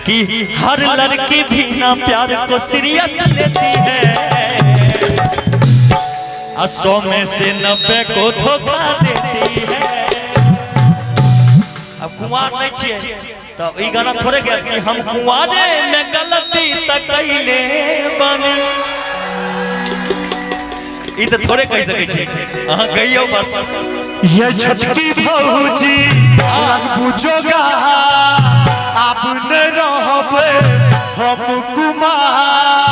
कि हर लड़की भी ना प्यार को सीरियस लेती है, 100 में से 90 को धोखा देती है। अब कुंवार नहीं छिए तब ई गाना थोड़े गया कि हम कुंवारे में गलती त कैले बानी, ई त थोड़े कह सकै छी, अहाँ गइयो बस। ये छोटकी भौजी लगबू जोगा, आब न रहबे हम कुमार,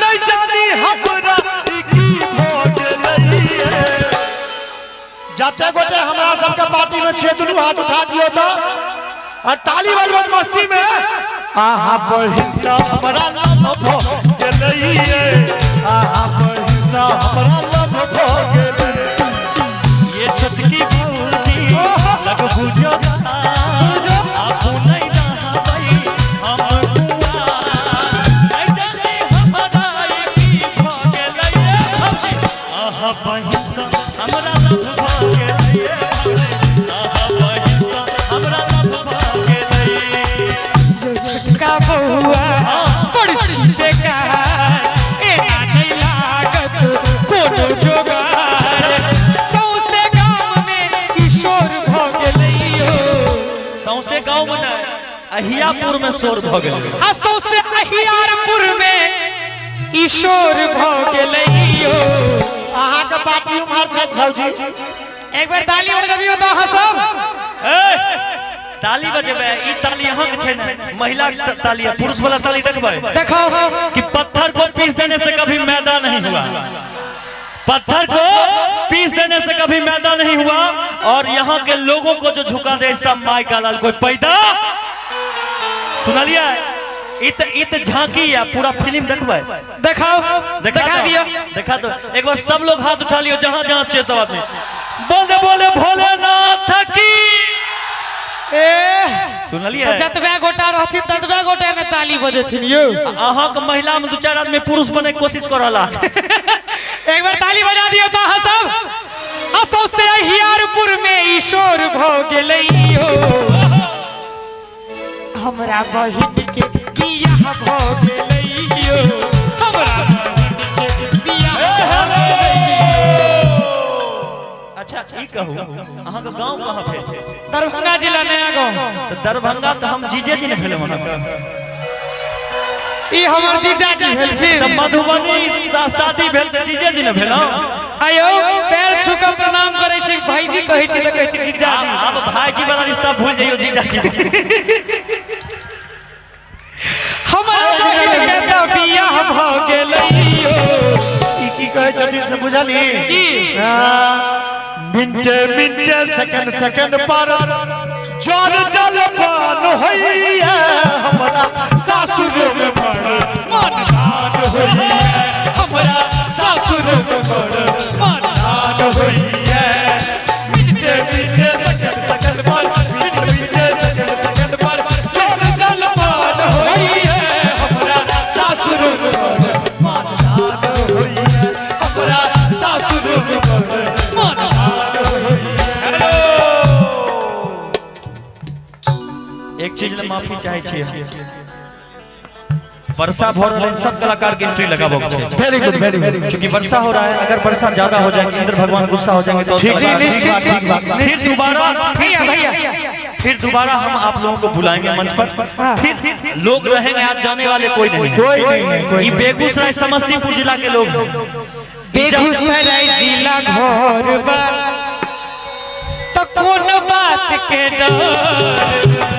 नहीं जानी हमरा ई की भ गेलैये। जते गोटे हमरा सबके पार्टी में छियै दुनू हाथ उठा दियौ तऽ, और ताली बजबैत मस्ती में आहा बहिन सँ हमरा लव भ गेलैये, आहा बहिन सँ हमरा लव भ गेलै। ये छोटकी भौजी लगबू जोगा, आब नहीं रहबै हम कुंवार, नहीं जानी हमरा ई की भ गेलैये भौजी, आहा बहिन सँ हमरा लव भ गेलैये भौजी, आहा बहिन सँ हमरा लव भ गेलैये। छोटका बौआ बड़ छी बेकार, एना नहि लागत कोनो जोगार, सौंसे गाम में किशोर भऽ गेलैयो। सौंसे गाँव में नहि, अहियापुर में शोर भ गेलै। आ सौंसे अहियारपुर में ईश्वर भऽ गेलैयो। अहाँके पार्टी उम्हर छथि भौजी। एक बेर ताली बजबियौ तऽ अहाँ सब। ए, ताली बजेबै, ई ताली अहाँके छै ने, महिला के ताली है, पुरुष वाला ताली देखबै। देखाओ। कि पत्थर को पीस देने से कभी मैदा नहीं हुआ, पत्थर को पीस देने से कभी मैदा नहीं हुआ, और यहाँ के लोगों को जो झुका दे सब माई का लाल कोई पैदा। सुनलिए इत इत झांकी या पूरा फिल्म देखबै। देखाओ, देखा देखा दो, दियौ। देखा दो एक बार, सब लोग हाथ उठा लियो जहां जहां छे सब आदमी, बोले बोले भोलेनाथ की। ए सुनलिए तऽ जतबे गोटा रहथिन ततबे गोटा ने ताली बजेथिन यौ। अहाँ के महिला में दू चार आदमी पुरुष बने के कोशिश कर रहा। एक बार ताली बजा दियौ तऽ अहाँ सब। आ सौंसे अहियारपुर में ईश्वर भऽ गेलैयो, हमरा बहिन के बियाह भऽ गेलैयो, हमरा बहिन के बियाह भऽ गेलैयो। अच्छा ई कहू, अहाँ के गांव कहाँ भेल? दरभंगा जिला नया गाँव। तऽ दरभंगा तऽ हम जीजे जी ने भेलहुँ अहाँके। ई हमर जीजाजी भेलखिन। तऽ मधुबनी शादी भेल तऽ जीजे जी ने भेलहुँ। आयो पैर छू कऽ प्रणाम करै छी, भाईजी कहै छी तऽ कहै छी जीजाजी। आब भाईजी वाला रिश्ता भूल जइयो, जीजाजी। हमरा बहिन के तऽ बियाह भऽ गेलैयो। ई की कहै छथिन से बुझलही? की? मिनटे मिनटे सेकंड सेकंड पर जल जल पान होइए, हमरा सासुर में बड़ मनदान होइए, हमरा सासुर में बड़ मनदान होइए। मिनटे मिनटे सेकंड सेकंड पर, मिनटे मिनटे सेकंड सेकंड पर जल जल पान होइए, हमरा सासुर में बड़ मनदान होइए, हमरा सासुर में बड़ मनदान होइए। एक चीज ले माफी चाहे छी, वर्षा भ रहल है, सब कलाकार के एंट्री लगाबो के छै। वेरी गुड, वेरी गुड। चूंकि वर्षा हो रहा है, अगर वर्षा ज्यादा हो जाएगी इंद्र भगवान गुस्सा हो जाएंगे तो ठीक, कलाकार- ठीक, निश्चित, ठीक बात, फिर दोबारा, भैया भैया फिर दोबारा हम आप लोगों को बुलाएंगे मंच पर, फिर लोग रहेंगे, आज जाने वाले कोई नहीं है। कोई नहीं है, कोई ये नहीं। बेगूसराय समस्तीपुर जिला के लोग हैं। बेगूसराय जिला घर बा तऽ कोन बात के डर।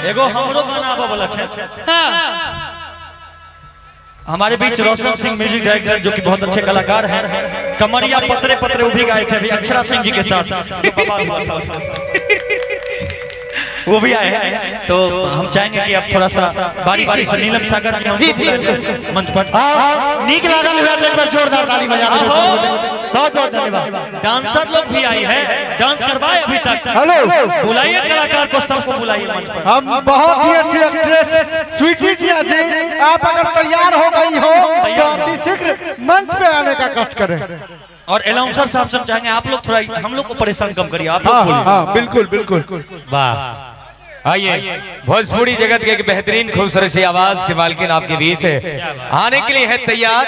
एगो हमरो गाना आबऽ वाला छै। हाँ। हमारे बीच रोशन सिंह म्यूजिक डायरेक्टर जो कि बहुत अच्छे कलाकार हैं, कमरिया पतरे पतरे वो भी गाए थे अभी अक्षरा सिंह जी के साथ, जो बवाल हुआ था उसका। वो भी आए हैं, तो हम चाहेंगे कि आप थोड़ा सा बारी बारी से नीलम सागर जी जी, हमको जी, बुलाएं मंच पर। हाँ, नीक लागल हुए तो एक बार जोरदार ताली बजा देबै सब गोटे। बहुत बहुत धन्यवाद। डांसर लोग भी आई है, डांस करवाए अभी तक। हेलो, बुलाइए कलाकार को, सबको बुलाइए मंच पर। हम बहुत ही अच्छी एक्ट्रेस स्वीटी जी जी, आप अगर तैयार हो गई हो तो अति शीघ्र मंच पे आने का कष्ट करें। और अनाउंसर साहब से हम चाहेंगे आप लोग थोड़ा हम लोग को परेशान कम करिए, आप लोग हाँ बोलिए। हाँ, बिल्कुल बिल्कुल। वाह। आइए भोजपुरी जगत के एक बेहतरीन खूबसूरत सी आवाज के मालकिन आपके बीच है आने के लिए है तैयार।